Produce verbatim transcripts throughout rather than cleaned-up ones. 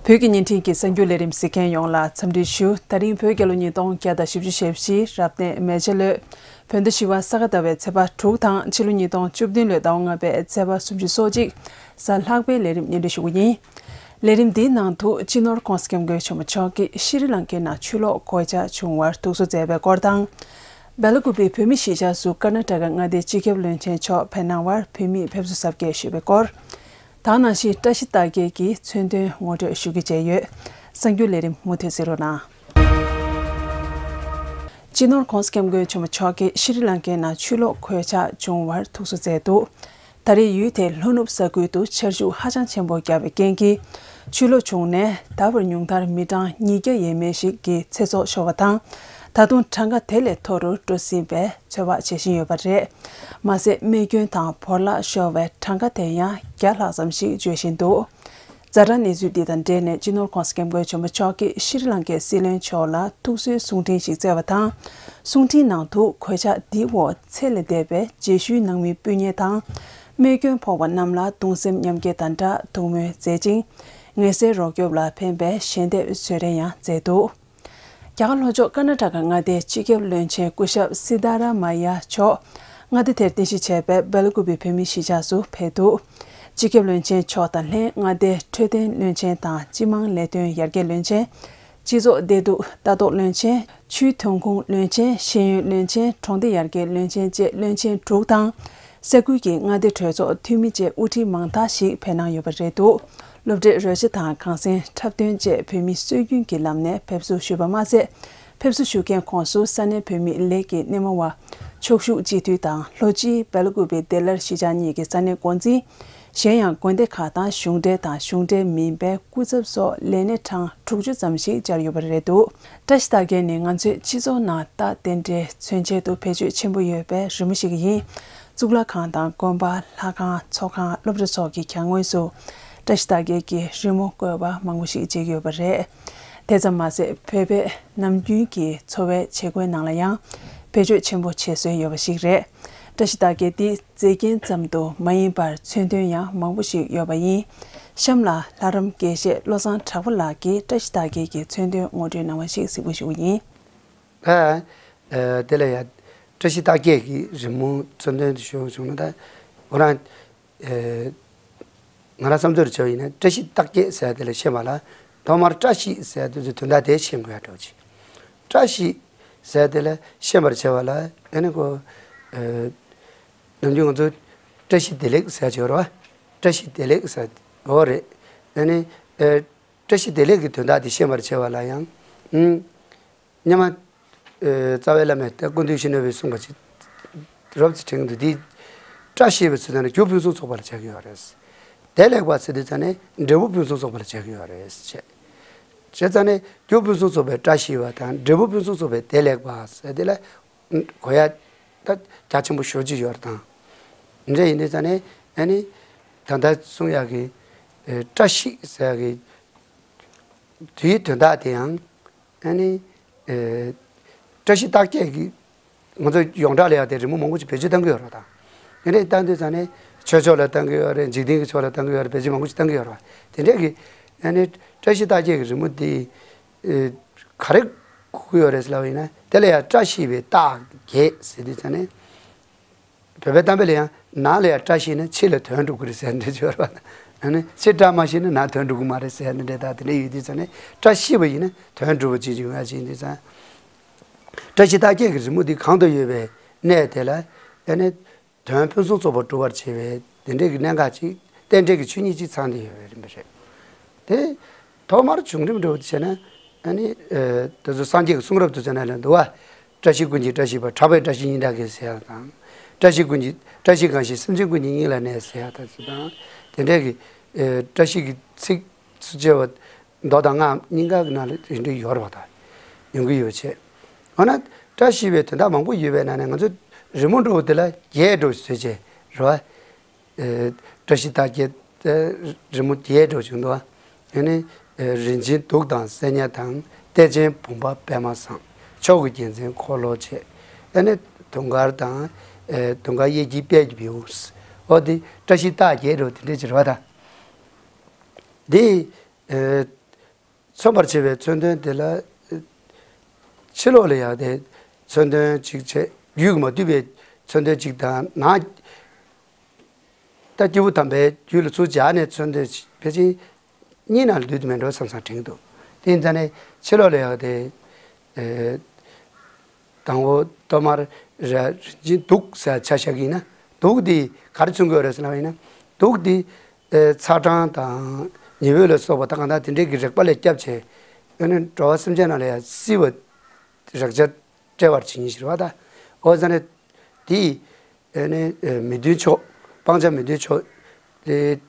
བོད་ཀྱི་བརྙན་འཕྲིན་གྱི་གསར་འགྱུར་ལས་རིམ་གཟིགས་མཁན་ཡོངས་ལ་འཚམས་འདྲི་ཞུ། ད་རིང་བོད་རྒྱལ་ལོ་ཉིས་སྟོང་བརྒྱ་དང་བཞི་བཅུ་ཞེ་བཞི་རབ་གནས་མེ་བྱ་ལོའི་བོད་ཟླ་བཞི་པ་ས་ག་ཟླ་བའི་ཚེས་པ་དྲུག་དང་ཕྱི་ལོ་ཉིས་སྟོང་བཅུ་བདུན་ལོའི་ཟླ་བ་ལྔ་པའི་ཚེས་པ་སུམ་ཅུ་སོ་གཅིག་གཟའ་ལྷག་པའི་ལས་རིམ་སྙན་སྒྲོན་ཞུ་གི་ཡིན། ལས་རིམ་འདིའི་ནང་དུ་སྤྱི་ནོར་༸གོང་ས་༸སྐྱབས་མགོན་ཆེན་པོ་མཆོག་གིས་ཤྲི་ལང་ཀའི་ནང་ཆུ་ལོག་གོད་ཆག་བྱུང་བར་ཐུགས་གསོ་མཛད་པའི་སྐོར་དང་། སྦེ་ལ་ཀུ་པེའི་བོད་མིའི་གཞིས་ཆགས་སུ་ཀར་ན་ཊ་ཀ་མངའ་སྡེའི་སྤྱི་ཁྱབ་བློན་ཆེན་མཆོག་ཕེབས་གནང་བར་བོད་མིས་ཕེབས་བསུ་གཟབ་རྒྱས་ཞུས་པའི་སྐོར། དེ་ནང་བཞིན་བཀྲ་ཤིས་རྟགས་བརྒྱད་ཀྱི་མཚོན་དོན་ངོ་སྤྲོད་ཞུ་རྒྱུ་བཅས་ཡོད། གསར་འགྱུར་ལས་རིམ་མུ་མཐུད་གཟིགས་རོགས་གནང་། སྤྱི་ནོར་༸གོང་ས་༸སྐྱབས་མགོན་ཆེན་པོ་མཆོག་གིས་ཤྲི་ལང་ཀའི་ནང་ཆུ་ལོག་གོད་ཆག་བྱུང་བར་ཐུགས་གསོ་མཛད་འདུག་ད་རེས་ཡུལ་དེའི་ལྷོ་ནུབ་ས་ཁུལ་དུ་ཆར་ཆུ་ཧ་ཅང་ཆེན་པོ་བརྒྱབ་པའི་རྐྱེན་གྱིས། ཆུ་ལོག་བྱུང་ནས་ད་བར་ཉུང་མཐར་མི་གྲངས་ཉིས་བརྒྱ་ཡས་མས་ཤིག་གི་ཚེ་སྲོག་ཤོར་བ་དང་། ད་དུང་གྲངས་ཀ་དེ་ལས་མཐོ་རུ་འགྲོ་སྲིད་པའི་ཚོད་དཔག་བྱེད་བཞིན་ཡོད་པ་རེད། མ་ཟད། རྨས་སྐྱོན་དང་བོར་བརླག་ཤོར་བའི་གྲངས་ཀ་དེ་ཡང་བརྒྱ་ལྷག་ཙམ་ཞིག་བརྗོད་བཞིན་འདུག་ཛ་དྲག་གནས་ཚུལ་འདི་དང་འབྲེལ་ནས་སྤྱི་ནོར་༸གོང་ས་༸སྐྱབས་མགོན་ཆེན་པོ་མཆོག་གིས་ཤྲི་ལང་ཀའི་སྲིད་བློན་མཆོག་ལ་ཐུགས་གསོའི་གསུང་འཕྲིན་ཞིག་བསྩལ་བ་དང་། གསུང་འཕྲིན་ནང་དུ་གོད་ཆག་འདིའི་འོག་ཚེ་ལས་འདས་པའི་རྗེས་ཤུལ་ནང་མི་སྤུན་ཉེ་དང་། རྨས་སྐྱོན་ཕོག་པ་རྣམས་ལ་གདུང་སེམས་མཉམ་སྐྱེད་དང་སྦྲགས་ཐུགས་སྨོན་མཛད་ཅིང་། ངལ་སེལ་རོགས་སྐྱོབ་ལ་ཕན་པའི་ཞལ་འདེབས་གསོལ་རས་ཡང་མཛད་འདུག་རྒྱ་གར་ལྷོ་ཕྱོགས་ཀར་ན་ཊ་ཀ་མངའ་སྡེའི་སྤྱི་ཁྱབ་བློན་ཆེན་སྐུ་ཞབས་སི་དཱ་ར་མ་ཡ་མཆོག་མངའ་སྡེ་དེར་རྟེན་གཞི་བྱས་པའི་སྦེ་ལ་ཀུ་པེ་བོད་མིའི་གཞིས་ཆགས་སུ་ཕེབས་འདུག་སྤྱི་ཁྱབ་བློན་ཆེན་མཆོག་དང་ལྷན་མངའ་སྡེའི་འཕྲོད་བསྟེན་བློན་ཆེན་དང་སྤྱི་དམངས་ལས་དོན་ཡར་རྒྱས་བློན་ཆེན། སྤྱི་ཚོགས་བདེ་སྡུག་ལྟ་རྟོག་བློན་ཆེན། ཆུའི་ཐོན་ཁུངས་བློན་ཆེན། ཤེས་ཡོན་བློན་ཆེན། གྲོང་སྡེ་ཡར་རྒྱས་བློན་ཆེན་བཅས་བློན་ཆེན་དྲུག་དང་། ས་ཁུལ་གྱི་མངའ་སྡེ་གྲོས་ཚོགས་འཐུས་མི་བཅས་དབུ་ཁྲིད་མང་དག་ཞིག་ཕེབས་གནང་ཡོད་པ་རེད་འདུག་སློབ་གྲྭའི་རོལ་ཆ་དང་གངས་སེང་འཁྲབ་སྟོན་བཅས་བོད་མི་སྲོལ་རྒྱུན་གྱི་ལམ་ནས་ཕེབས་བསུ་ཞུས་པ་མ་ཟད། ཕེབས་བསུ་ཞུ་མཁན་ཁོངས་སུ་ས་གནས་བོད་མིའི་ལས་ཀྱི་སྣེ་མོ་བ། ཕྱོགས་བཞུགས་སྤྱི་འཐུས་དང་ལྷོ་སྤྱིའི་སྦེ་ལ་ཀུ་པེ་བདེ་སླར་གཞིས་ཆགས་གཉིས་ཀྱི་ས་གནས་འགོ་འཛིན། གཞན་ཡང་དགོན་སྡེ་ཁག་དང་གཞུང་འབྲེལ་དང་གཞུང་འབྲེལ་མིན་པའི་སྐུ་ཚབ་སོགས་ལས་སྣེ་གྲངས་དྲུག་ཅུ་ཙམ་ཞིག་བཅར་ཡོད་པ་རེད་འདུག་བཀྲ་ཤིས་རྟགས་བརྒྱད་ནི་ང་ཚོའི་སྤྱི་ཚོགས་ནང་རྟགས་རྟེན་འབྲེལ་མཚོན་བྱེད་དུ་བེད་སྤྱོད་ཆེན་པོ་ཡོད་པའི་རི་མོ་ཞིག་ཡིན། གཙུག་ལག་ཁང་དང་དགོན་པ། ལྷ་ཁང་། ཚོགས་ཁང་། སློབ་གྲྭ་སོགས་ཀྱི་གྱང་ངོས་སུ་བཀྲ་ཤིས་རྟགས་བརྒྱད་ཀྱི་རི་མོ་བཀོད་པ་མང་པོ་ཞིག་མཇལ་གྱི་ཡོད་པ་རེད། དེ་ཙམ་མ་ཟད། བོད་པའི་ནམ་རྒྱུན་གྱི་འཚོ་བའི་བྱེད་སྒོའི་ནང་ལ་ཡང་བེད་སྤྱོད་ཆེན་པོ་བྱེད་སྲོལ་ཡོད་པ་ཞིག་རེད། བཀྲ་ཤིས་རྟགས་བརྒྱད་འདི་མཛེས་རྒྱན་ཙམ་དུ་མ་ཡིན་པར་མཚོན་དོན་ཡང་མང་པོ་ཞིག་ཡོད་པ་ཡིན། གཤམ་ལ་ལྷ་རམས་དགེ་བཤེས་བློ་བཟང་གྲགས་པ་ལགས་ཀྱིས་བཀྲ་ཤིས་རྟགས་བརྒྱད་ཀྱི་མཚོན་དོན་ངོ་སྤྲོད་གནང་བ་ཞིག་གཟིགས་འབུལ་ཞུ་གི་ཡིན། ད། ཨ། དེ་ལ་ཡང་བཀྲ་ཤིས་རྟགས་བརྒྱད་ཀྱི་རི་མོ་མཚོན་དོན་དུ་ཞུ་བྱུང་ན། ད་ཁོ་རང་། ཨ། ང་རང་བསམ་ཚུལ་བྱས་པ་ཡིན་ན། བཀྲ་ཤིས་རྟགས་བརྒྱད་ཟེར་དེ་ལ་ཤེས་པ་ལ། ཐོག་མར་བཀྲ་ཤིས་ཟེར་དེ་ཚོའི་དོན་དག་དེ་ཤེས་དགོས་ཡ་འདྲ་བོ་ཅིག་བཀྲ་ཤིས་ཟེར་དེ་ལ་ཤེས་པར་བྱས་པ་ལ། ཨ་ནི་ཁོ། ཨ། ནམ་རྒྱུན་ང་ཚོ་བཀྲ་ཤིས་བདེ་ལེགས་ཟེར་གྱི་ཡོད་རེད་བ། བཀྲ་ཤིས་བདེ་ལེགས་ཟེར་འོ་རེད། ཨ་ནི། ཨ། བཀྲ་ཤིས་བདེ་ལེགས་ཀྱི་དོན་དག་དེ་ཤེས་པར་བྱས་པ་ལ་ཡང་། ཨུམ། སྔོན་མ། ཨེ། རྩ་བའི་བླ་མས་ད་སྐུ་མདུན་ཞི་གནས་པས་གསུངས་པ་ཅིག་རོབ་ཙམ་དྲན་གྱི་འདུག་འདི་བཀྲ་ཤིས་པའི་ཚུལ་དང་རྒྱུ་ཕུན་སུམ་ཚོགས་པ་ལ་བྱ་གི་ཡོད་རེད། བདེ་ལེགས་པ་ཟེར་དུས་ཙ་ནས་འབྲས་བུ་ཕུན་སུམ་ཚོགས་པ་ལ་བྱ་གི་ཡོད་རེད་ཅེས། བྱས་ཙ་ནས་རྒྱུ་ཕུན་སུམ་ཚོགས་པའི་བཀྲ་ཤིས་པ་དང་འབྲས་བུ་ཕུན་སུམ་ཚོགས་པའི་བདེ་ལེགས་པ་ཟེར་དེ་ལ་གོ་ཡ་ད་རྒྱ་ཆེན་པོ་ཞེ་པོ་ཅིག་ཡོད་རེད་དང་། འདི་འདྲ་ཡིན་དུས་ཙ་ནས་ཨ་ནི་ད་ལྟ་གསུང་ཡག་གི་ཨེ། བཀྲ་ཤིས་ཟེར་ཡག་གི་དེའི་དོན་དག་དེ་ཡང་། ཨ་ནི། ཨེ། བཀྲ་ཤིས་རྟགས་བརྒྱད་ཀྱི་ང་ཚོ་ཡོངས་གྲགས་ལ་ཡང་དེ་རི་མོ་མང་པོ་ཅིག་བེད་སྤྱོད་གཏང་གི་ཡོད་རེད་དང་། དེ་འདྲས་གཏང་དུས་ཙ་ནས་ཆོས་ཕྱོགས་ལ་གཏང་གི་ཡོད་རེད། འཇིག་རྟེན་གྱི་ཕྱོགས་ལ་གཏང་གི་ཡོད་རེད། བེད་སྤྱོད་མང་པོ་ཅིག་གཏང་གི་ཡོད་རེད་བ། དེ་འདྲས་ཀྱི་ཨ་ནི་བཀྲ་ཤིས་རྟགས་བརྒྱད་ཀྱི་རི་མོ་དེ། ཨེ། ག་རེ་གོ་གི་ཡོད་རེད་ཟེར་ལབ་པ་ཡིན་ན། དེ་ལ་ཡང་བཀྲ་ཤིས་པའི་རྟགས་བརྒྱད་ཟེར་དུས་ཙ་ནས། བོད་པའི་གཏམ་དཔེ་ལ་ཡང་ནང་ལ་ཡང་བཀྲ་ཤིས་ན་ཕྱི་ལ་དོན་འགྲུབ་ཀྱི་རེད་ཟེར་འདྲ་ཅིག་ཡོད་རེད་བ། ཨ་ནི་ཕྱི་བཀྲ་མ་ཤིས་ན་ནང་དོན་འགྲུབ་ཀྱི་མ་རེད་ཟེར་འདི་འདྲའི་ད་དེ་འདྲ་ཡོད་དུས་ཙ་ནས། བཀྲ་ཤིས་པ་ཡིན་ན་དོན་འགྲུབ་པ་ཅིག་ཡོང་ཡ་ཅིག་ཡིན་དུས་ཙང་། བཀྲ་ཤིས་རྟགས་བརྒྱད་ཀྱི་རི་མོ་འདི་གང་དུ་ཡོད་པའི་གནས་དེ་ལ། ཨ་ནི་དོན་ཕུན་སུམ་ཚོགས་པར་འགྲུབ་པར་བྱེད་པའི་དེ་འདྲའི་གི་གནད་འགག་ཅིག་རྟེན་འབྲེལ་གྱི་ཆོས་ཉིད་ཅིག་ཚང་སྟེ་ཡོད་པའི་རིམ་པ་རེད། དེ་ཐོག་མར་བྱུང་རིམ་འདྲ་བོ་དེ་བྱས་ན། ཨ་ནི། ཨེ། དེ་ཚོ་སངས་རྒྱས་ཀྱི་གསུང་རབ་དེ་ཚོ་ནང་ལ་འདུག་བ། བཀྲ་ཤིས་ཀུན་གྱི་བཀྲ་ཤིས་པ། གྲགས་པའི་བཀྲ་ཤིས་སྙིང་ཁྲག་གིས་ཟེར་ཡ་དང་། བཀྲ་ཤིས་ཀུན་གྱི། བཀྲ་ཤིས་གང་ཞིག་སེམས་ཅན་ཀུན་གྱི་སྙིང་ལ་གནས་ཟེར་ཡ་དང་ཚོ་དང་། དེ་འདྲའི་གི། ཨེ། བཀྲ་ཤིས་ཀྱི་ཚིག་སུ་བཅད་པ་མདོ་དང་སྔགས་གཉིས་ཀ་གི་ནང་ལ་དེ་འདྲ་ཡོད་རེད་བ། ད་ཡོང་གི་ཡོད་བྱས། འོ་ན་བཀྲ་ཤིས་པའི་དོན་དག་མང་པོ་ཡོད་པའི་ནང་ནས་ང་ཚོ་རི་མོ་འདྲ་བོ་དེ་ལ་བརྒྱད་འདྲ་བོ་བཟོས་བྱས་རེད་བ། ཨེ། བཀྲ་ཤིས་རྟགས་བརྒྱད། ཨེ། རི་མོ་བརྒྱད་འདྲ་བོ་བྱུང་འདུག་ཨ་ནི། ཨེ། རིན་ཆེན་གདུགས་དང་སྲད་བརྙན་དང་། གཏེར་ཆེན་བུམ་པ་པདྨ་བཟང་། མཆོག་གི་རྒྱལ་མཚན་འཁོར་ལོ་བཅས། ཨ་ནི་དུང་དཀར་དང་། ཨེ། དུང་དཀར་གཡས་འཁྱིལ་པད་ཀྱི་བེའུ། འོ་དེ་བཀྲ་ཤིས་རྟགས་བརྒྱད་འདྲ་བོ་དེ་འདྲ་ཅིག་རེད་བ་ད། འདི། ཨེ། མཚོན་པར་བྱེད་པའི་མཚོན་དོན་དེ་ལ། ཕྱི་ལོགས་ལ་ཡང་དེ་མཚོན་དོན་གཅིག་བྱས། རྒྱུད་ཀྱིས་མ་བསྡུས་པའི་མཚོན་དོན་གཅིག་དང་། ནང་ད་སྐྱེས་བུ་དམ་པའི་རྒྱུད་ལ་ཚུར་སྦྱར་ནས་མཚོན་དོན་ཕལ་ཆེར་གཉིས་ནང་ལ་འདུས་མི་འགྲོ་བསམ་བསམ་དྲན་གྱི་འདུག་དེ་ཡིན་ཙང་ནས་ཕྱི་ལོགས་ལ་ཡང་དེ། ཨེ། དང་པོ་ཐོག་མར་ར་རིན་ཆེན་གདུགས་ཟེར་ཆ་བཞག་གི་ཡིན་ན། གདུགས་འདི་ག་རེ་མཚོན་གྱི་ཡོད་རེད་ཟེར་ལབ་པ་ཡིན་ན། གདུགས་འདི་ཨེ་ཚ་གྲང་དང་ཉི་འོད་ལ་སོགས་པ་ད་གང་ལྟར་དེ་འདྲའི་གི་རེག་པ་ལས་སྐྱབས་བྱས། ཨ་ནི་འགྲོ་བ་སེམས་ཅན་རྣམས་ལ་ཡང་བསིལ་བ་རེག་བྱ་སྤྲད་པར་བྱེད་ཉིད་ཞིག་རེད་བ་ད། འོ་ཙང་ནས་དེ་ཨ་ནི་ཨེ་མི་མཐུན་ཕྱོགས། སྤང་བྱ་མི་མཐུན་ཕྱོགས་དེ།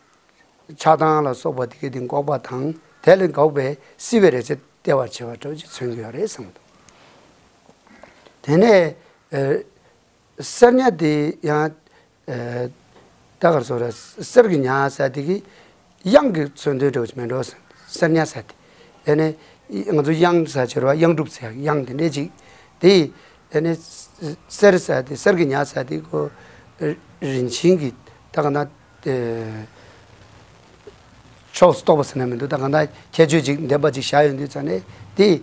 ཆགས་སྡང་ལ་སོགས་པ་དེ་གའི་དེ་འགོག་པ་དང་། དེ་ལས་འགོག་པའི་བསིལ་བའི་རེག་བྱ་སྟེར་བར་བྱེད་པ་འདྲ་བོ་ཅིག་མཚོན་གྱི་ཡོད་རེད་བསམ་གྱི་འདུག་དེ་ནས་ཨེ་གསེར་ཉ་དེ་ཡང་ཨེ་ད་ག་རེ་ཟེར་ར། གསེར་གྱི་ཉ་ཟེར་དེ་གི་གཡང་གི་མཚོན་དོན་འདྲ་བོ་ཅིག་མེད་འགྲོ། གསེར་ཉ་ཟེར་དེ། ཨེ་ནས་ང་ཚོ་གཡང་ཟེར་བྱས་རེད་བ། གཡང་སྒྲུབ་ཟེར་གཡང་དེ་འདྲས་ཅིག་དེ། ཨེ་ནས་གསེར་ཟེར་དེ། གསེར་གྱི་ཉ་ཟེར་དེ་ཁོ་རིན་ཆེན་གྱི་ད་ག་ན། ཨེ་ཕྱོགས་སུ་གཏོགས་པ་ཟེར་ན་མི་འདུག་ད་གང་ལྟར་ཁྱད་ཆོས་ཅིག་ལྡན་པ་ཅིག་བཞག་ཡོང་དུས་ཙང་ནས། དེ་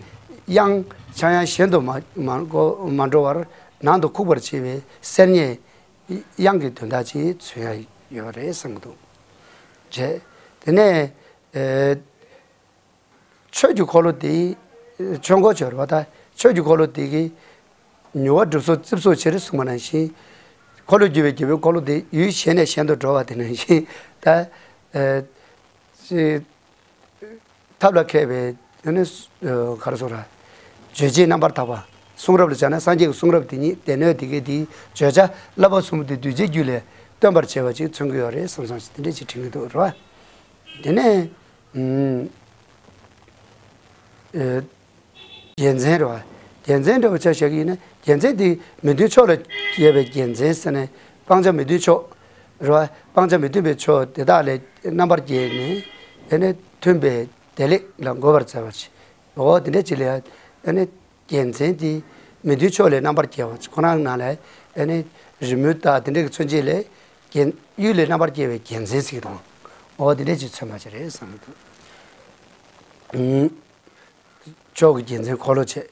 གཡང་ཆག་ཡང་གཞན་དུ་མ་མ་འགྲོ་མ་འགྲོ་བར་ནང་དུ་ཁུག་པར་བྱེད་པའི་གསེར་ཉའི་གཡང་གི་དོན་དག་ཅིག་མཚོན་ཡ་ཡོད་རེད་བསམ་གྱི་འདུག་བྱས། དེ་ནས་ཨེ། ཆོས་ཀྱི་འཁོར་ལོ་དེ། ཆོས་འཁོར་ཆོས་རེད་བ་ད། ཆོས་ཀྱི་འཁོར་ལོ་དེ་གིས་མྱུར་བ་སྒྲུབ་སོ་རྩིབས་སོ་ཕྱིར་གསུངས་པ་ནང་བཞིན། འཁོར་ལོས་སྒྱུར་བའི་རྒྱལ་པོའི་འཁོར་ལོ་དེ་ཡུལ་གཞན་ནས་གཞན་དུ་འགྲོ་བ་དེ་ནང་བཞིན། ད་ཨེ་ཅི་ཐབས་ལ་མཁས་པའི་དེ་ནི་ཨེ་ག་རེ་ཟེར་ར། རྗོད་བྱེད་རྣམ་པར་དག་པ། གསུང་རབ་ལ་སྦྱར་ན་སངས་རྒྱས་ཀྱི་གསུང་རབ་དེ་ཉིད་སྡེ་སྣོད་དེ་གའི་དེའི་བརྗོད་བྱ་བསླབ་པ་གསུམ་དེ་གདུལ་བྱའི་རྒྱུད་ལས་སྟོན་པར་བྱེད་པ་ཅིག་མཚོན་གྱི་ཡོད་རེད་བསམ་བསམ་ཞིག་དེ་འདྲ་ཅིག་དྲན་གྱི་འདུག་རེད་བ། དེ་ནས་ཨུམ། ཨེ། རྒྱལ་མཚན་རེད་བ། རྒྱལ་མཚན་འདྲ་བོ་ཆ་བཞག་གི་ཡིན་ན། རྒྱལ་མཚན་དེ་མི་མཐུན་ཕྱོགས་ལ་ཡོད་པའི་རྒྱལ་མཚན་ཟེར་ནས། སྤང་བྱ་མི་མཐུན་ཕྱོགས་རེད་བ། སྤང་བྱ་མི་མཐུན་པའི་ཕྱོགས་དེ་དག་ལས་རྣམ་པར་རྒྱལ་ནས། ཨེ་ནས་མཐུན་པའི་བདེ་ལེགས་ལ་འགོད་པར་མཛད་པ་ཅིག་འོ་དེ་འདྲ་ཅིག་ལ་ཡ། ཨེ་ནས་རྒྱལ་མཚན་དེ་མི་མཐུན་ཕྱོགས་ལས་རྣམ་པར་རྒྱལ་བ་ཅིག་ཁོ་རང་ནང་ལ་ཡ། ཨེ་ནས་རི་མོ་དང་དེ་འདྲ་གི་མཚོན་བྱེད་ལས། རྒྱལ། གཡུལ་ལས་རྣམ་པར་རྒྱལ་བའི་རྒྱལ་མཚན་ཟེར་གྱི་འདུག་འོ་དེ་འདྲ་ཅིག་མཚོན་པ་ཅིག་རེད་བསམ་གྱི་འདུག་ཨུམ། ཕྱོགས་ཀྱི་རྒྱལ་མཚན་འཁོར་ལོ་བྱས།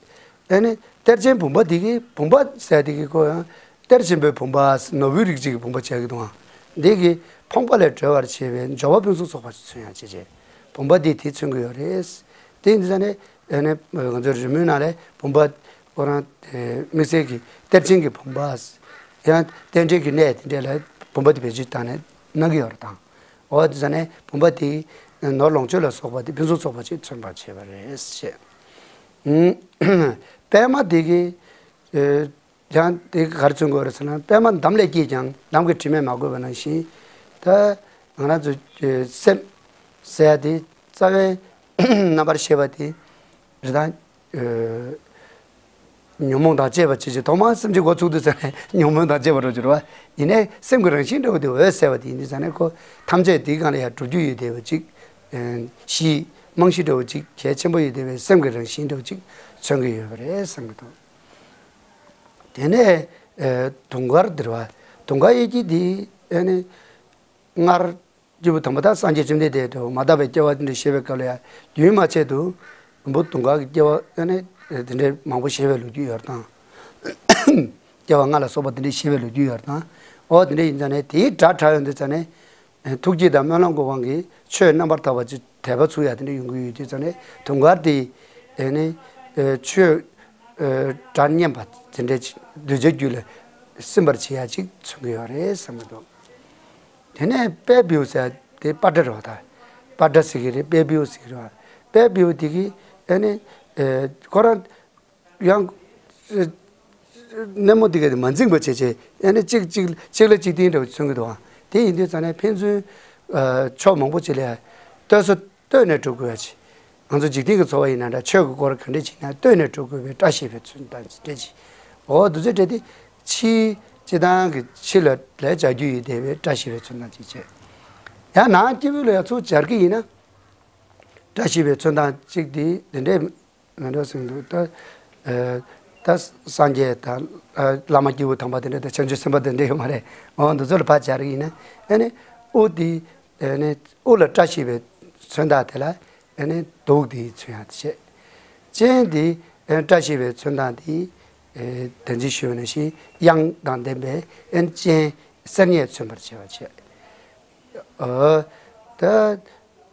ཨེ་ནི་གཏེར་ཆེན་བུམ་པ་འདི་གི། བུམ་པ་ཟེར་དེ་གི་ཁོ་ཡང་གཏེར་ཆེན་པོའི་བུམ་པ། ནོར་བུའི་རིགས་ཅིག་གི་བུམ་པ་བྱས་ཀྱི་འདུག་འདི་གི་ཕོངས་པ་ལས་གྲོལ་བར་བྱེད་པའི་འབྱོར་པ་ཕུན་སུམ་ཚོགས་པ་ཞིག་མཚོན་ཡང་བྱེད་བྱས། བུམ་པ་འདི་དེ་མཚོན་གྱི་ཡོད་རེད། དེ་ཡིན་དུས་ཙང་ནས། ཨེ་ནི་ང་ཚོའི་རི་མོའི་ནང་ལས་བུམ་པ་ཁོ་རང་དེ་དམིགས་བསལ་གྱི་གཏེར་ཆེན་གྱི་བུམ་པ། ཡང་རྟེན་འབྲེལ་གྱི་གནས་དེ་འདྲ་ལ་བུམ་པ་དེ་བེད་སྤྱོད་བཏང་ནས་གནང་གི་ཡོད་རེད་དང་། འོ་དེ་ཙང་ནས་བུམ་པ་དེས་ནོར་ལོངས་སྤྱོད་ལ་སོགས་པ་དེ་ཕུན་སུམ་ཚོགས་པ་ཅིག་མཚོན་པར་བྱེད་པ་རེད་ཅེས། ཨུམ། པད་མ་དེ་གི། ཨེ། ཡང་དེ་ག་རེ་མཚོན་དགོས་རེད་ཟེར་ན། པད་མ་འདམ་ལས་སྐྱེས་ཀྱང་འདམ་གྱི་དྲི་མས་མ་གོས་པ་ནང་བཞིན། ད་ང་རང་ཚོ་སེམས་ཟེར་ཡ་དེ་རྩ་བའི་རྣམ་པར་ཤེས་པ་དེ་རེད་དང་། ཨེ། ཉོན་མོངས་དང་བཅས་པ་ཅིག་ཅིག་ཐོག་མར་སེམས་ཀྱི་འགོ་ཚུགས་དུས་ཙང་ནས་ཉོན་མོངས་དང་བཅས་པ་འགྲོ་གི་རེད་བ། ཡིན་ནའི་སེམས་ཀྱི་རང་བཞིན་འདྲ་བོ་དེ་འོད་གསལ་བ་དེ་ཡིན་དུས་ཙང་ནས་ཁོ་ཐམས་ཅད་དེའི་སྒང་ལ་ཡང་གྲུབ་རྒྱུ་ཡོད་བསྡད་པ་ཅིག་ཨེ། གཞི་རྨང་གཞི་འདྲ་བོ་ཅིག་གལ་ཆེན་པོ་ཡོད་བསྡད་པའི་སེམས་ཀྱི་རང་བཞིན་འདྲ་བོ་ཅིག་མཚོན་གྱི་ཡོད་པ་རེད་བསམ་གྱི་འདུག་དེ་ནས་ཨེ། དུང་དཀར་འདི་རེད་བ། དུང་དཀར་གཡས་འཁྱིལ་འདི་ཨེ་ནི་སྔར་སྐྱེས་བུ་དམ་པ་དང་སངས་རྒྱས་བཅོམ་ལྡན་འདས་དུ་མ་དག་པའི་སྐྱེ་བ་འདི་འདྲ་བཞེས་པའི་སྐབས་ལ་ཡང་རྒྱུན་མ་ཆད་དུ་འབུ་དུང་དཀར་གྱི་སྐྱེ་བ་ཨེ་ནི་དེ་འདྲའི་མང་པོ་བཞེས་པའི་ལོ་རྒྱུས་ཡོད་དང་། སྐྱེ་བ་ལྔ་ལ་སོགས་པ་དེ་འདྲའི་བཞེས་པའི་ལོ་རྒྱུས་ཡོད་དང་། འོ་དེ་འདྲ་ཡིན་ཙང་ནས་དེའི་སྒྲ་གྲགས་ཡོང་དུས་ཙང་ནས་ཐུགས་བསྐྱེད་དང་སྨོན་ལམ་གྱི་དབང་གིས་ཆོས་རྣམ་པར་དག་པ་ཅིག་དད་པ་ཚུགས་ཡ་དེ་འདྲ་ཡོང་གི་ཡོད་དུས་ཙང་ནས་དུང་དཀར་དེ་ཨེ་ནི་ཆོས་སྒྲ་སྙན་པ་དེ་འདྲ་ཅིག་གདུལ་བྱའི་རྒྱུད་ལ་སིམ་པར་བྱེད་ཡ་ཅིག་མཚོན་གྱི་ཡོད་རེད་བསམ་གྱི་འདུག་དེ་ནས་དཔལ་བེའུ་ཟེར་དེ་པ་ཏྲ་རེད་བ་ད། པ་ཏྲ་ཟེར་གྱི་རེད། དཔལ་བེའུ་ཟེར་གྱི་རེད་བ། དཔལ་བེའུ་དེ་གིས་ཨེ་ནི་ཨེ་ཁོ་རང་ཡང་ཨེ་སྣེ་མོ་དེ་ག་དེ་མ་འཛིངས་པ་བྱས་བྱས་ཨེ་ནི་གཅིག་གཅིག་གཅིག་ལ་གཅིག་བརྟེན་འདྲ་བ་མཚོན་གྱི་འདུག་བ། དེ་ཡིན་དུས་ཙང་ནས་ཕན་ཚུན་ཨ་ཕྱོགས་མང་པོ་ཅིག་ལ་ལྟོས་ས་ལྟོས་ནས་འགྲོ་དགོས་ཡ་ཅིག་ང་ཚོ་འཇིག་རྟེན་གྱི་འཚོ་བ་ཡིན་ན་འདྲ། ཆོས་ཀྱི་སྐོར་ག་འདྲ་བྱེད་ན་ལྟོས་ནས་འགྲོ་དགོས་པའི་བཀྲ་ཤིས་པའི་མཚོན་དང་འདྲ་ཅིག་འོ་དེ་ཚོའི་གྲས་དེ་ཕྱིའི་སྤྱི་བཏང་གི་ཕྱི་ལ་ལས་བྱ་རྒྱུ་ཡོད་བསྡད་པའི་བཀྲ་ཤིས་པའི་མཚོན་དང་ཅིག་བྱས། ཡང་ནང་སྐྱེ་བོ་ལ་ཡང་ཚུར་སྦྱར་གྱི་ཡིན་ན། བཀྲ་ཤིས་པའི་མཚོན་དང་གཅིག་དེ་འདི་འདྲས་མི་འདྲ་ཟིན་འདུག་ད་ཨ་ད་སངས་རྒྱས་དང་ཨ་བླ་མ་སྐྱེས་བུ་དམ་པ་དེ་འདྲས་དང་བྱང་ཆུབ་སེམས་དཔའ་དེ་འདྲས་ཡོད་མ་རེད། འོ་འདི་ཚོ་ལ་ཕར་སྦྱར་གྱི་ཡིན་ན། ཨ་ནི་དབུ་དེ་ཨ་ནི་དབུ་ལ་བཀྲ་ཤིས་པའི་མཚོན་དང་དེ་ལ། ཨ་ནི་དུག་དེ་མཚོན་ཡག་དེ་བྱས། སྤྱན་དེ་ཨ་ནི་བཀྲ་ཤིས་པའི་མཚོན་སྟངས་དེ་ཨེ་ད་ཅི་ཞུས་པ་ནང་བཞིན་གཡང་དང་ལྡན་པའི་ཨ་ནི་སྤྱན་གསེར་ཉས་མཚོན་པར་བྱེད་པ་བྱས། ཨ་ད་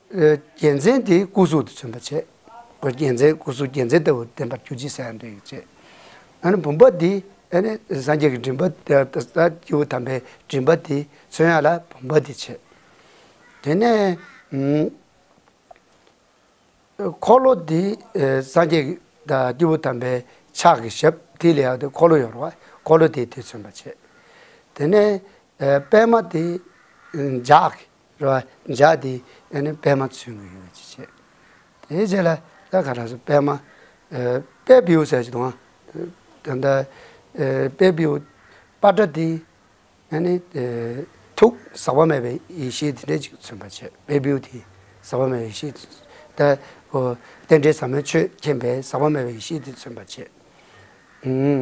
ཨེ་རྒྱལ་མཚན་དེ་སྐུ་གཟུགས་དེ་མཚོན་པ་བྱས། ཁོ་རྒྱལ་མཚན་སྐུ་གཟུགས་རྒྱལ་མཚན་ལྟ་བུ་ལྡན་པར་གྱུར་ཅིག་ཟེར་ཡང་འདོད་ཡོད་བྱས། ཨ་ནི་བུམ་པ་འདི་ཨ་ནི་སངས་རྒྱས་ཀྱི་མགྲིན་པ་དེ་ད་སྐྱེས་བུ་དམ་པའི་མགྲིན་པ་དེ་མཚོན་ཡག་ལ་བུམ་པ་འདི་བྱས། དེ་ནས་ཨུམ་འཁོར་ལོ་འདི་ཨེ་སངས་རྒྱས་དང་སྐྱེས་བུ་དམ་པའི་ཕྱག་གི་ཞབས་དེ་ལ་ཡག་དེ་འཁོར་ལོ་ཡོད་རེད་བ། འཁོར་ལོ་དེ་དེ་མཚོན་པ་བྱས། དེ་ནས་ཨེ་པད་མ་དེ་ཨེ་ལྗགས་རེད་བ། ལྗགས་དེ་ཨ་ནི་པད་མ་མཚོན་གྱི་ཡོད་ཅེས་བྱས། དེའི་རྗེས་ལ་ད་ག་རང་སོ་པད་མ་ཨེ་དཔལ་བེའུ་ཟེར་གྱི་འདུག་ཨ། ད་ལྟ་ཨེ་དཔལ་བེའུ་པ་ཏྲ་དེ་ཨ་ནི་ཨེ་ཐུགས་ཟག་པ་མེད་པའི་ཡེ་ཤེས་དེ་འདྲས་ཅིག་མཚོན་པ་བྱས། དཔལ་བེའུ་དེ་ཟག་པ་མེད་པའི་ཡེ་ཤེས་ད་ཨོ་རྟེན་འབྲེལ་ཟབ་མོའི་ཆོས་མཁྱེན་པའི་ཟག་པ་མེད་པའི་ཡེ་ཤེས་དེ་མཚོན་པ་བྱས། ཨུམ།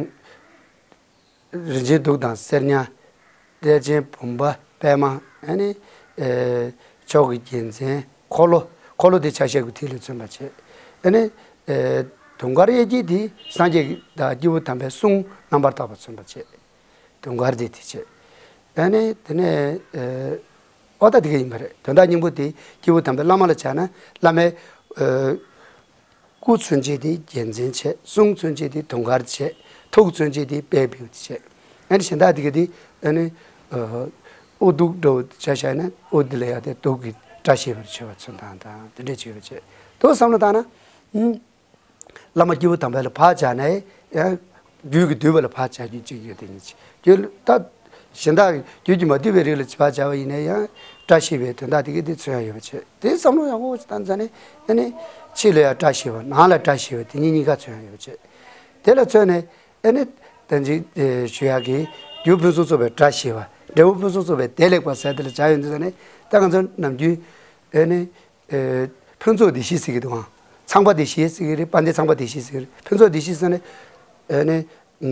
རིན་ཆེན་གདུགས་དང་གསེར་ཉ། གཏེར་ཆེན་བུམ་པ་པད་མ། ཨ་ནི་ཨེ་མཆོག་གི་རྒྱལ་མཚན་འཁོར་ལོ། འཁོར་ལོ་དེ་ཆ་ཤས་ཀྱི་མཐིལ་ལ་མཚོན་པ་བྱས། ཨ་ནི་ཨེ་དུང་དཀར་གཡས་འཁྱིལ་དེ་སངས་རྒྱས་དང་སྐྱེས་བུ་དམ་པའི་གསུང་རྣམ་པར་དག་པ་མཚོན་པ་བྱས། དུང་དཀར་དེ་དེ་བྱས། ཨ་ནི་དེ་ནས་ཨེ་ཨོ་ད་དེ་ག་ཡིན་པ་རེད། དོན་དག་སྙིང་པོ་དེ་སྐྱེས་བུ་དམ་པའི་བླ་མ་ལ་བྱས་ན་བླ་མའི་ཨེ་སྐུ་མཚོན་བྱེད་དེ་རྒྱལ་མཚན་བྱས། གསུང་མཚོན་བྱེད་དེ་དུང་དཀར་བྱས། ཐུགས་མཚོན་བྱེད་དེ་དཔལ་བེའུ་བྱས། ཨ་ནི་གཞན་དག་དེ་ག་དེ་ཨ་ནི་ཨ་དབུ་གདུགས་འདྲ་བོ་ཆ་བཞག་ན་དབུ་འདི་ལ་ཡག་དེ་གདུགས་ཀྱི་བཀྲ་ཤིས་པར་བྱེད་པ་མཚོན་སྟངས་དང་དེ་འདྲས་བྱེད་པ་བྱས། དུ་བསམ་བློ་བཏང་ན་ཨུམ། བླ་མ་སྐྱེས་བུ་དམ་པ་ལ་ཕར་བྱས་ནས་ཡང་རྒྱུད་ཀྱིས་བསྡུས་པ་ལ་ཕར་བྱ་རྒྱུ་གཅིག་ཡོད་དེ་ཉིད་ཀྱི་རྒྱུད་ད་གཞན་དག་རྒྱུད་ཀྱིས་མ་བསྡུས་པའི་རིགས་ལ་ཕར་བྱ་བ་ཡིན་ན་ཡང་བཀྲ་ཤིས་པའི་དོན་དག་དེ་གའི་དེ་མཚོན་ཡ་ཡོད་པ་བྱས། དེ་བསམ་བློ་ཡག་པོ་བཏང་ཙང་ནས་ཨ་ནི་ཕྱི་ལ་ཡང་བཀྲ་ཤིས་པ་ནང་ལ་བཀྲ་ཤིས་པ་དེ་གཉིས་གཉིས་ཀ་མཚོན་ཡ་ཡོད་པ་བྱས། དེ་ལ་མཚོན་ནས་ཨ་ནི་ད་ཅི་ཞུ་ཡག་གི་རྒྱུ་ཕུན་སུམ་ཚོགས་པའི་བཀྲ་ཤིས་པ། འབྲས་བུ་ཕུན་སུམ་ཚོགས་པའི་བདེ་ལེགས་པ་ཟེར་དེ་ལ་བྱ་ཡོད་འདུག་ཙང་ནས་ད་ང་ཚོ་ནམ་རྒྱུན་ཨ་ནི། ཨེ་ཕུན་ཚོགས་བདེ་གཤེགས་ཟེར་གྱི་འདུག་ཨང་། ཚངས་པ་བདེ་གཤེགས་ཟེར་གྱི་རེད། དཔལ་ལྡན་ཚངས་པ་བདེ་གཤེགས་ཟེར་གྱི་རེད། ཕུན་ཚོགས་བདེ་གཤེགས་ཟེར་ནས་ཨེ་ནི་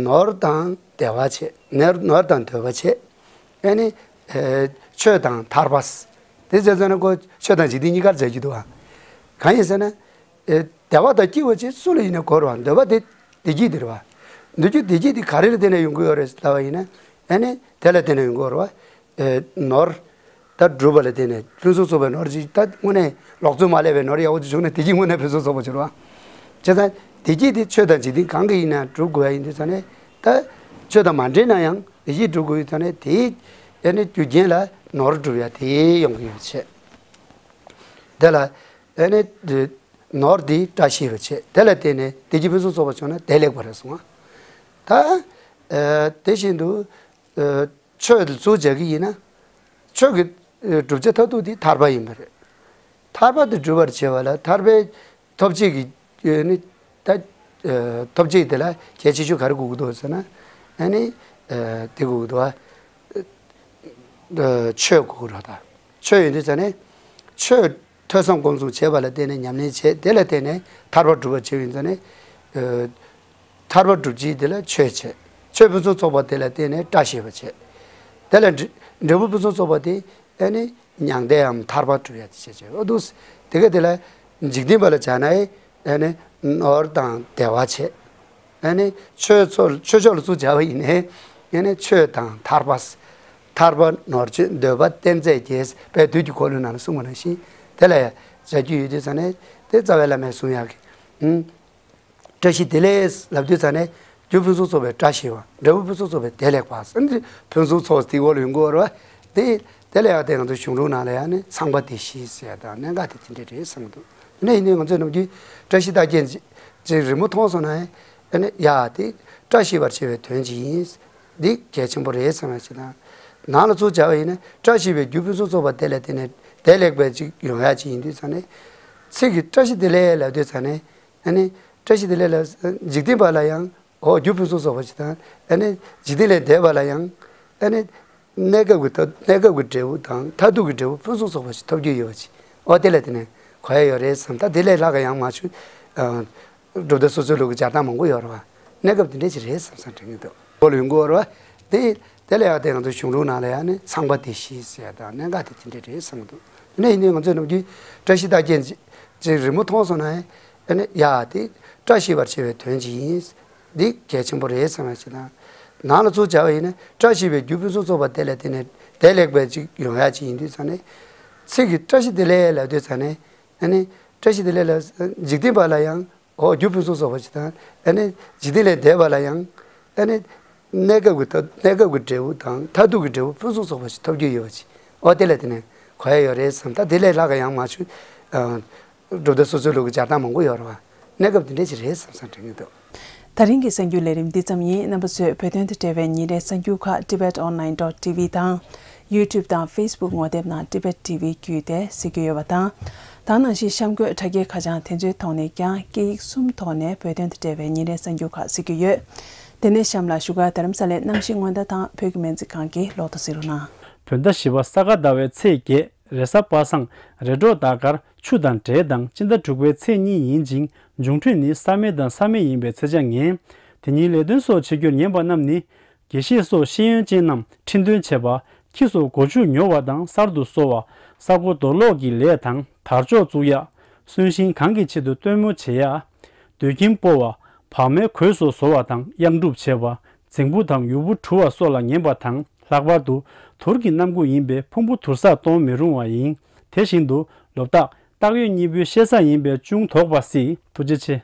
ནོར་དང་བདེ་བ་བྱས། ནོར་ནོར་དང་འདོད་པ་བྱས། ཨེ་ནི་ཨེ་ཆོས་དང་ཐར་པ། དེ་བྱས་ཙང་ནས་ཁོ་ཆོས་དང་འཇིག་རྟེན་གཉིས་ཀར་མཛད་ཀྱི་འདུག་ཨང་། གང་ཡིན་ཟེར་ན་ཨེ་བདེ་བ་དང་སྐྱིད་པ་བྱས་སུ་ལ་ཡིན་ན་དགོས་རེད་བ། འདོད་པ་དེ་བདེ་སྐྱིད་དེ་རེད་བ། འདོད་རྒྱུ་བདེ་སྐྱིད་དེ་ག་རེ་ལ་བརྟེན་ནས་ཡོང་གི་ཡོད་རེད་ལབ་པ་ཡིན་ན་ཨེ་ནི་དེ་ལ་བརྟེན་ནས་ཡོང་གི་ཡོད་རེད་བ། ཨེ་ནོར། ད་སྒྲུབ་པ་ལ་བརྟེན་ནས་ཕུན་སུམ་ཚོགས་པའི་ནོར་ཅིག་ད་དངོས་གནས་ལོག་འཚོ་མ་ལས་པའི་ནོར་ཡག་པོ་ཅིག་བྱུང་ན་བདེ་སྐྱིད་དངོས་གནས་ཕུན་སུམ་ཚོགས་པ་ཅིག་རེད་བ། བྱས་ཙང་བདེ་སྐྱིད་དེ་ཆོས་དང་འཇིག་རྟེན་གང་གི་ཡིན་ན་སྒྲུབ་དགོས་ཡ་ཡིན་དུས་ཙང་ནས་ད་ཆོས་དང་མ་འབྲེལ་ན་ཡང་བདེ་སྐྱིད་སྒྲུབ་དགོས་ཡོད་ཙང་ནས་དེའི་ཨེ་ནི་རྒྱུ་རྐྱེན་ལ་ནོར་སྒྲུབ་ཡ་དེ་ཡོང་གི་ཡོད་བྱས། དེ་ལ་ཨེ་ནི་ནོར་དེ་བཀྲ་ཤིས་པ་བྱས། དེ་ལ་བརྟེན་ནས་བདེ་སྐྱིད་ཕུན་སུམ་ཚོགས་པ་བྱུང་ན་བདེ་ལེགས་པ་རེད་གསུངས་པ། ད་ཨེ་དེ་བཞིན་དུ་ཨེ་ཆོས་ལ་ཚུར་སྦྱར་གྱི་ཡིན་ན། ཆོས་ཀྱི་ཨེ་བསྒྲུབ་བྱ་མཐར་ཐུག་དེ་ཐར་པ་ཡིན་པ་རེད། ཐར་པ་དེ་སྒྲུབ་པར་བྱེད་པ་ལ་ཐར་པའི་ཐོབ་བྱེད་ཀྱི་ཨེ་ནི་ད་ཨེ་ཐོབ་བྱེད་དེ་ལ་གལ་ཆེ་ཤོས་ག་རེ་དགོས་ཀྱི་འདུག་ཟེར་ན། ཨེ་ནི་ཨེ་དེ་དགོས་ཀྱི་འདུག་བ། ཨེ་ཆོས་དགོས་ཀྱི་རེད་ད། ཆོས་ཡོད་དུས་ཙང་ནས་ཆོས་ཐོས་བསམ་སྒོམ་གསུམ་བྱེད་པ་ལ་བརྟེན་ནས་ཉམས་ལེན་བྱས། དེ་ལ་བརྟེན་ནས་ཐར་པ་སྒྲུབ་པར་བྱེད་པ་ཡིན་ཙང་ནས་ཨེ། ཐར་པ་སྒྲུབ་བྱེད་དེ་ལ་ཆོས་བྱེད། ཆོས་ཕུན་སུམ་ཚོགས་པ་དེ་ལ་བརྟེན་ནས་བཀྲ་ཤིས་པ་བྱེད། དེ་ལ་འབྲས་འབྲས་བུ་ཕུན་སུམ་ཚོགས་པ་དེ་ཨེ་ནི་མྱང་འདས་འམ་ཐར་པ་སྒྲུབ་ཡ་དེ་བྱེད་བྱེད། འོ་འདུག་དེ་ག་དེ་ལ་འཇིག་རྟེན་པ་ལ་བྱ་ན་ཨེ་ནི་ནོར་དང་བདེ་བ་བྱེད། ཨེ་ནི་ཆོས་ཚོགས་ཆོས་ཕྱོགས་ལ་ཚུར་སྦྱར་བ་ཡིན་ནའི་ཨེ་ནི་ཆོས་དང་ཐར་པ། ཐར་པ་ནོར་བཅོས་འདོད་པ་རྟེན་རྫས་བརྒྱད་པའི་བདུད་ཀྱི་འཁོར་ལོའི་ནང་ལ་གསུངས་པ་ནང་བཞིན་དེ་ལ་ཡ་བྱ་རྒྱུ་ཡོད་དུས་ཙང་ནས་དེ་རྩ་བའི་བླ་མས་གསུང་ཡག་གི་ཨུམ། བཀྲ་ཤིས་བདེ་ལེགས་ལབ་དུས་ཙང་ནས་རྒྱུ་ཕུན་སུམ་ཚོགས་པའི་བཀྲ་ཤིས་པ། འབྲས་བུ་ཕུན་སུམ་ཚོགས་པའི་བདེ་ལེགས་པ། ཨ་ནི་ཕུན་སུམ་ཚོགས་དེ་འོག་ལ་ཡོང་གི་ཡོད་རེད་བ། དེ་དེ་ལ་ཡང་དེ་ང་ཚོ་གཞུང་ལུགས་ནང་ལ་ཡང་ནི་ཚངས་པ་བདེ་གཤེགས་ཟེར་ཡ་དང་གནད་འགག་དེ་དེ་འདྲ་རེད་བསམ་གྱི་འདུག་དེ་ནས་ཡིན་ནའི་ང་ཚོས་ནམ་རྒྱུན་བཀྲ་ཤིས་རྟགས་བརྒྱད་ཅིག་རི་མོ་མཐོང་སོང་ན་ཨ་ནི་ཡ་དེ་བཀྲ་ཤིས་པར་བྱེད་པའི་དོན་ཅིག་ཡིན། འདི་གལ་ཆེན་པོ་རེད་བསམ་ཡ་ཅིག་དང་། ནང་ལ་ཚུར་སྦྱར་བ་ཡིན་ན་བཀྲ་ཤིས་པའི་རྒྱུ་ཕུན་སུམ་ཚོགས་པ་དེ་ལ་བརྟེན་ནས་བདེ་ལེགས་པའི་ཅིག་ཡོང་ཡ་ཅིག་ཡིན་དུས་ཙང་ནས། ཚིག་གི་བཀྲ་ཤིས་བདེ་ལེགས་ལབ་དུས་ཙང་ནས། ཨ་ནི་བཀྲ་ཤིས་བདེ་ལེགས་ལ་འཇིག་རྟེན་པ་ལ་ཡང་འོ་རྒྱུ་ཕུན་སུམ་ཚོགས་པ་ཞིག་དང་། ཨ་ནི་འཇིག་རྟེན་ལས་འདས་པ་ལ་ཡང་ཨ་ནི་གནས་སྐབས་ཀྱི་ཐོབ་གནས་སྐབས་ཀྱི་འབྲས་བུ་དང་མཐར་ཐུག་གི་འབྲས་བུ་ཕུན་སུམ་ཚོགས་པ་ཞིག་ཐོབ་རྒྱུ་ཡོད་པ་ཅིག་འོ་དེ་ལ་དེ་ནས་གོ་ཡ་ཡོད་རེད་བསམ། ད་དེ་ལས་ལྷག་ག་ཡང་མ་བྱུང་། གྲུབ་མཐའ་སོ་སོའི་ལུགས་ཀྱི་སྦྱར་སྟངས་མང་པོ་ཡོད་རེད་བ། གནས་སྐབས་དེ་འདྲ་ཞིག་རེད་བསམ་བསམ་དྲན་གྱི་འདུག་འགོ་ལ་ཡོང་གི་ཡོད་རེད་བ། དེ་དེ་ལ་ཡང་དེ་ང་ཚོ་གཞུང་ལུགས་ནང་ལ་ཡང་ནི་ཚངས་པ་བདེ་གཤེགས་ཟེར་ཡ་དང་གནད་འགག་དེ་དེ་འདྲ་རེད་བསམ་གྱི་འདུག་དེ་ནས་ཡིན་ནའི་ང་ཚོས་ནམ་རྒྱུན་བཀྲ་ཤིས་རྟགས་བརྒྱད་ ཅིག་རི་མོ་མཐོང་སོང་ན་ཨ་ནི་ཡ་དེ་བཀྲ་ཤིས་པར་བྱེད་པའི་དོན་ཅིག་ཡིན། འདི་གལ་ཆེན་པོ་རེད་བསམ་ཡ་ཅིག་དང་། ནང་ལ་ཚུར་སྦྱར་བ་ཡིན་ན་བཀྲ་ཤིས་པའི་རྒྱུ་ཕུན་སུམ་ཚོགས་པ་དེ་ལས་དེ་ནས་བདེ་ལེགས་པའི་ཅིག་ཡོང་ཡ་ཅིག་ཡིན་དུས་ཙང་ནས། ཚིག་གི་བཀྲ་ཤིས་བདེ་ལེགས་ལབ་དུས་ཙང་ནས་ཨ་ནི་བཀྲ་ཤིས་བདེ་ལེགས་ལ་འཇིག་རྟེན་པ་ལ་ཡང་། འོ་རྒྱུ་ཕུན་སུམ་ཚོགས་པ་ཞིག་དང་། ཨ་ནི་འཇིག་རྟེན་ལས་འདས་པ་ལ་ཡང་། ཨ་ནི་གནས་སྐབས་ཀྱི་ཐ་གནས་སྐབས་ཀྱི་འབྲས་བུ་དང་མཐར་ཐུག་གི་འབྲས་བུ་ཕུན་སུམ་ཚོགས་པ་ཞིག་ཐོབ་རྒྱུ་ཡོད་པ་ཅིག་འོ་དེ་ལ་དེ་ནས་གོ་ཡ་ཡོད་རེད་བསམ། ད་དེ་ལས་ལྷག་ག་ཡང་མ་ཞུ། ཨ། གྲུབ་མཐའ་སོ་སོའི་ལུགས་ཀྱི་སྦྱར་སྟངས་མང་པོ་ཡོད་རེད་བ། གནས་སྐབས་དེ་འདྲས་ཅིག་རེད་བསམ་བསམ་དྲན་གྱི་འདུག་ད་རིང་གི་གསར་འགྱུར་ལས་རིམ་འདི་ཙམ་ཡིན། རྣམ་པ་ཚོས་བོད་དོན་དང་འབྲེལ་བའི་ཉིན་རེའི་གསར་འགྱུར་ཁག་tibet online dot tv དང་། YouTube དང་Facebook ངོ་དེབ་ནང་Tibet T V བརྒྱུད་དེ་གཟིགས་རྒྱུ་ཡོད་པ་དང་། ད་ག་ནང་བཞིན་གཤམ་འཁོད་དྲ་རྒྱའི་ཁ་བྱང་དེ་ཚོའི་ཐོག་ནས་ཀྱང་སྐད་ཡིག་གསུམ་ཐོག་ནས་བོད་དོན་དང་འབྲེལ་བའི་ཉིན་རེའི་གསར་འགྱུར་ཁག་གཟིགས་རྒྱུ་ཡོད། དེ་ནས་གཤམ་ལ་བཞུགས་སྒར་རྡ་རམ་ས་ལའི་གནམ་གཤིས་སྔོན་བརྡ་དང་བོད་ཀྱི་སྨན་རྩིས་ཁང་གི་ལོ་ཐོ་གཟིགས་རོགས་གནང་། བོད་ཟླ་བཞི་པ་ས་ག་ཟླ་བའི་ཚེས་བརྒྱད། རེས་གཟའ་པ་སངས། རེས་གྲོགས་ཟླ་སྐར། ཆུ་དང་འབྲས་དང་སྤྱི་ཟླ་དྲུག་པའི་ཚེས་གཉིས་ཡིན་ཅིང་། འབྱུང་འཕྲོད་ནི་བསམ་མེད་དང་བསམ་མེད་ཡིན་པའི་ཚེས་ཆ་ངན། དེ་ཉིན་ལས་དོན་སོགས་བྱེད་རྒྱུར་ཉན་པ་རྣམས་ནི། དགེ་བཤེས་སོགས་ཤེས་ཡོན་ཅན་རྣམས་ཁྲི་འདོན་བྱེད་པ། ཁྱི་སོགས་སྒོ་ཕྱུགས་ཉོ་བ་དང་གསར་དུ་གསོ་བ། ས་རྐོ་རྡོ་སློག་གི་ལས་དང་དར་ལྕོག་བཙུགས་ཡག། གསོན་ཤིང་གང་གི་ཆེད་དུ་སྟོན་མོ་བྱེད་ཡག། སྡོད་ཁྱིམ་སྤོ་བ། བག་མའི་གོས་སོགས་བཟོ་བ་དང་གཡང་སྒྲུབ་བྱེད་པ། རྫིང་བུ་དང་ཡུར་བུ་འཁྲུ་བ་སོགས་ལ་ཉན་པ་དང་། ལྷག་པར་དུ་དུར་གྱི་གནམ་སྒོ་ཡིན་པས་ཕུང་པོ་དུར་སར་གཏོང་མི་རུང་བ་ཡིན། དེ་བཞིན་དུ་ལོ་རྟགས་སྟག་ཡོས་གཉིས་པོའི་ཤེས་གཟའ་ཡིན་པས་ཅུང་དོགས་པ་སྲིད། ཐུགས་རྗེ་ཆེ།